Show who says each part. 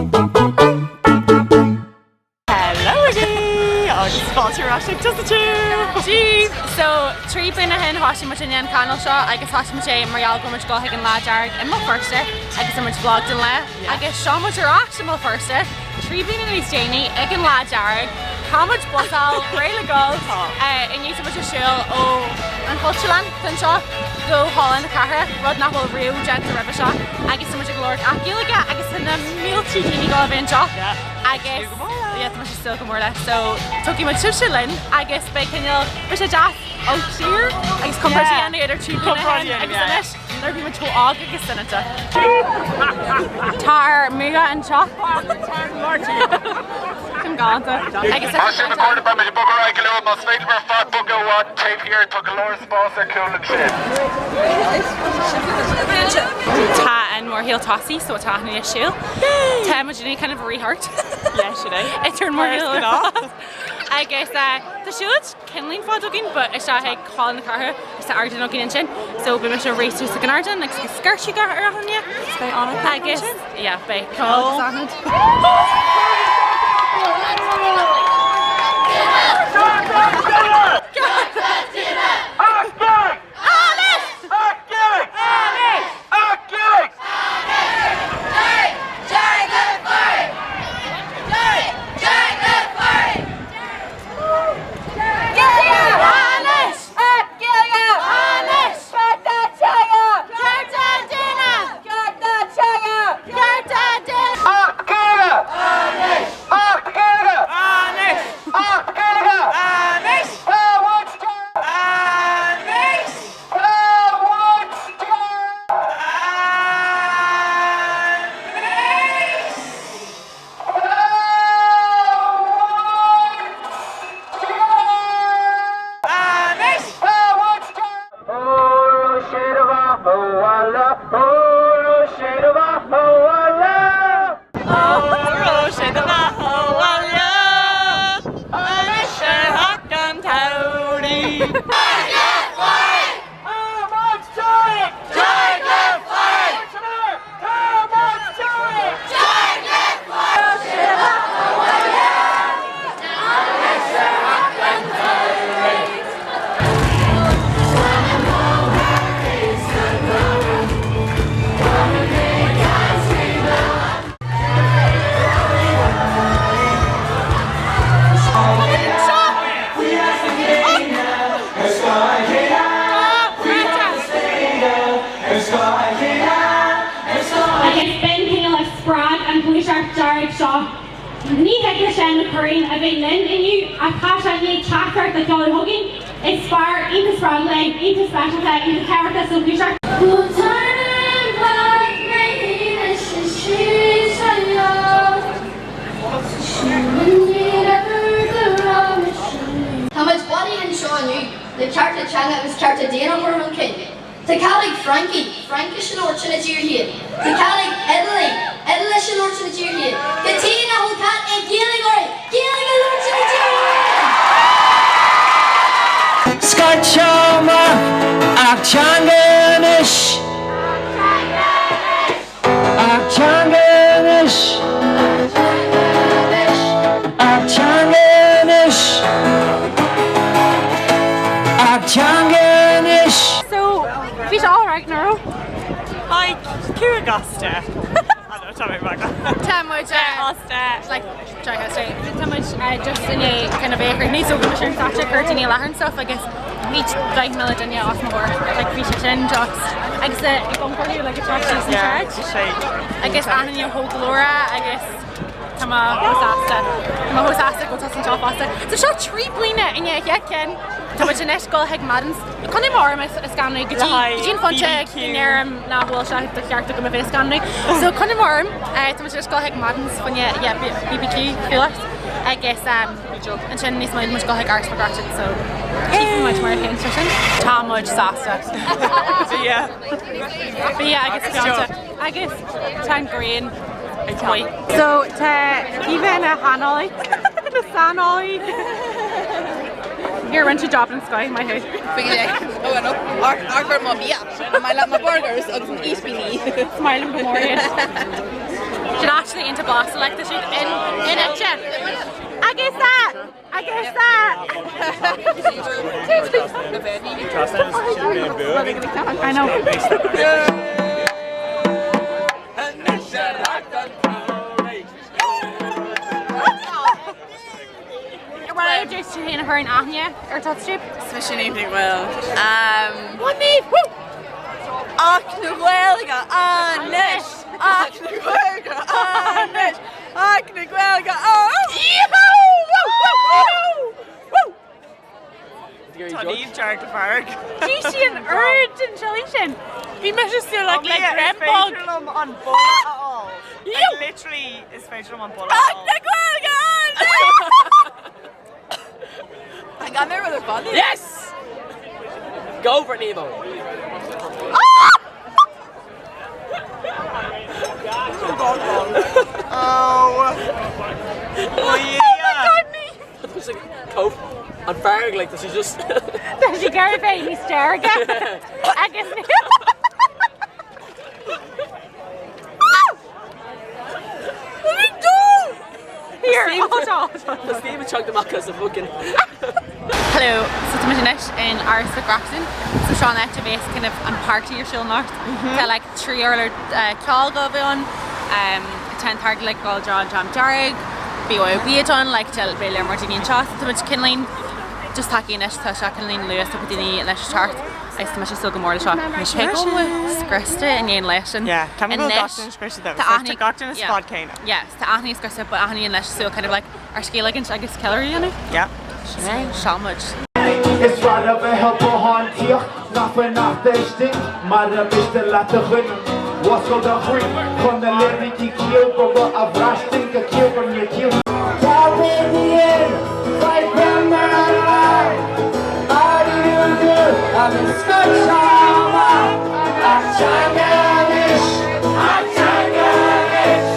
Speaker 1: Hello again! Agus fáilte ar ais ag Tusa
Speaker 2: Díobh! So, 3 bliana ó shin thosaigh muid an channel seo agus thosaigh muid é mar gheall go raibh muid ag dul chuig an Lá Dearg i mBéal Feirste agus rinne muid vlog den lá agus seo muid ar ais i mBéal Feirste 3 bliana níos déanaí ag an Lá Dearg. Tá muid buzáil réidh le dul. Inniu tá muid ag siúl ó an Chultúrlann anseo go Halla na Cathrach, rud nach bhfuil riamh déanta roimhe seo agus tá muid ag labhairt as Gaeilge agus tá na mílte daoine ag dul a bheith anseo agus yeah, tá muid ag súil go mór leis so tógfaidh muid sibhse linn agus beidh cineál, beidh sé deas amharc siar agus comparáid a dhéanamh idir 3 bliana ó shin agus anois nuair a bhí muid chomh óg agus soineanta. Tá ár mbua anseo. Sin galánta. Agus
Speaker 3: Mar sin, a chairde, beimid ag bogadh ar aghaidh go luath. Más féidir libh ar fad bogadh i bhfad taobh thiar, tá go leor spáis ar cúl ansin.
Speaker 2: Tá an mórshiúl tosaithe so tá muid ag siúl. Tá muid ag kind of rith thart.
Speaker 1: Yeah, sin é.
Speaker 2: Idir an mórshiúl ar fad. Agus tá siúlóid cineáilín fada againn but isteach ag Halla na Cathrach agus tá ardán againn ansin. So beidh mise ag rith suas ag an ardán agus ag scairteadh ar achan duine.
Speaker 1: Beidh an-craic
Speaker 2: Agus
Speaker 1: ansin.
Speaker 2: yeah, beidh ceol agus aithne. Agus b'in cineál a spreag an ghluaiseacht dearg seo. Ní thig le Seán Mac Curraoin a bheith linn inniu ach tá sé i ndiaidh teachtaireacht a sheoladh chugainn. Is fear iontach spreagúil é, iontach speisialta, iontach tábhachtach sa ghluaiseacht.
Speaker 4: Tá muid bailithe anseo inniu le cearta teanga agus cearta daonna a chur chun cinn. Tá cead ag Francaigh, Fraincis a labhairt ina dtír féin. Tá cead ag Iodálaigh, Iodáilis a labhairt ina dtír féin. Cad chuige nach bhfuil cead ag Gaeilgeoirí, Gaeilge a labhairt ina dtír féin?
Speaker 5: Scairt amach Acht Teanga anois! Acht Teanga anois! Acht Teanga anois! Acht Teanga anois!
Speaker 2: So, bhí sé alright, nach raibh?
Speaker 1: Like, cúig as 10. Tá mé bheag.
Speaker 2: Tá muid
Speaker 1: As 10.
Speaker 2: like, Tá muid just i ndiaidh kind of bheith ar so bhí mise ar stáitse ag cur daoine i láthair and stuff agus bhí 10,000 duine os mo chomhair like bhí sé sin just agus ag iompar like ag teacht síos an tsráid agus aithne chomh glórach agus tá mé chomh sásta tá mé chomh sásta go bhfuil tusa anseo fosta. So seo 3 bliana i ndiaidh a chéile Ken. Tá muid anois ag dul chuig Madden's Coinnigh orm ag scanrú go dtí go dtí an phointe go ndeirim nach bhfuil sé de cheart agam a bheith ag scanrú. So coinnigh orm tá muid anois ag dul chuig Madden's fá choinne yeah, BBQ fuacht agus ansin níos moille muid ag dul chuig Áras McGrattan so tchífidh muid mar a théann sé sin. Tá muid sásta.
Speaker 1: Bia.
Speaker 2: Bia agus pionta agus tá an ghrian maith. So tá Aoibhe ina shaineolaí ina saineolaí. Here rinne tú job den scoth, maith thú.
Speaker 6: Ó no, ar mo bia, my le mo burgers agus an ispíní.
Speaker 2: Is maith liom go mór iad. Siad actually iontach blasta like tá siad in inite. Agus a! Agus a! I know. Ar mhaith leat tú féin a chur in aithne ar tá strip?
Speaker 6: Is mise Niamh Ní Bhaoill.
Speaker 2: One Niamh! Woo!
Speaker 6: Acht na Gaeilge anois! Acht na Gaeilge anois! Acht na Gaeilge
Speaker 1: Tá Niamh dearg le fearg.
Speaker 2: Bhí sí an oiread den chili sin. Bhí mise súil like le greim
Speaker 1: Is
Speaker 2: bog.
Speaker 1: féidir liom an boladh a fháil. Like literally is féidir liom an boladh a
Speaker 6: Acht
Speaker 1: fháil.
Speaker 6: na Gaeilge anois! Gan mé rud ar fad.
Speaker 7: Yes! Go for it, Nemo!
Speaker 1: Oh. Oh yeah.
Speaker 7: Tá sé chomh an fearg like tá sé just
Speaker 2: Tá sí ag iarraidh bheith níos deirge agus Here, hold on.
Speaker 7: Tá Steve ag teacht amach as a fucking
Speaker 2: Hello, so tá muid anois in Áras Mhic Reachtain, so seo an áit a bheas kind of an party ar siúl anocht. Tá like 3 urlár ceoil ag gabháil a bheith ann, tá an t-ard like dul deo an Dream Dearg, BYOB atá ann, like tá beidh lear mór daoine anseo, so tá muid cineáilín just tagtha anois, tá sé cineáilín luath so tá daoine anois ag teacht agus tá mise ag súil go mór le seo. Cé go bhfuil scriosta i ndiaidh an lae sin.
Speaker 1: Yeah, tá mé go gach duine scriosta though, so tá gach duine sa spot céanna.
Speaker 2: Yeah, tá aithne scriosta but aithne anois so kind of like ár scéal a insint agus ceiliúradh a dhéanamh.
Speaker 1: Yeah.
Speaker 2: Sin é, seo muid.
Speaker 8: Is fearr a bheith i bbothán tíoch ná fanacht istigh Mara miste leat a dhuine Oscail do chroí chun na liricí ciallmhara a bhraistint go ciallmhar níor ciall Top in the end, fight them alive How do you do? I'm in Scotland.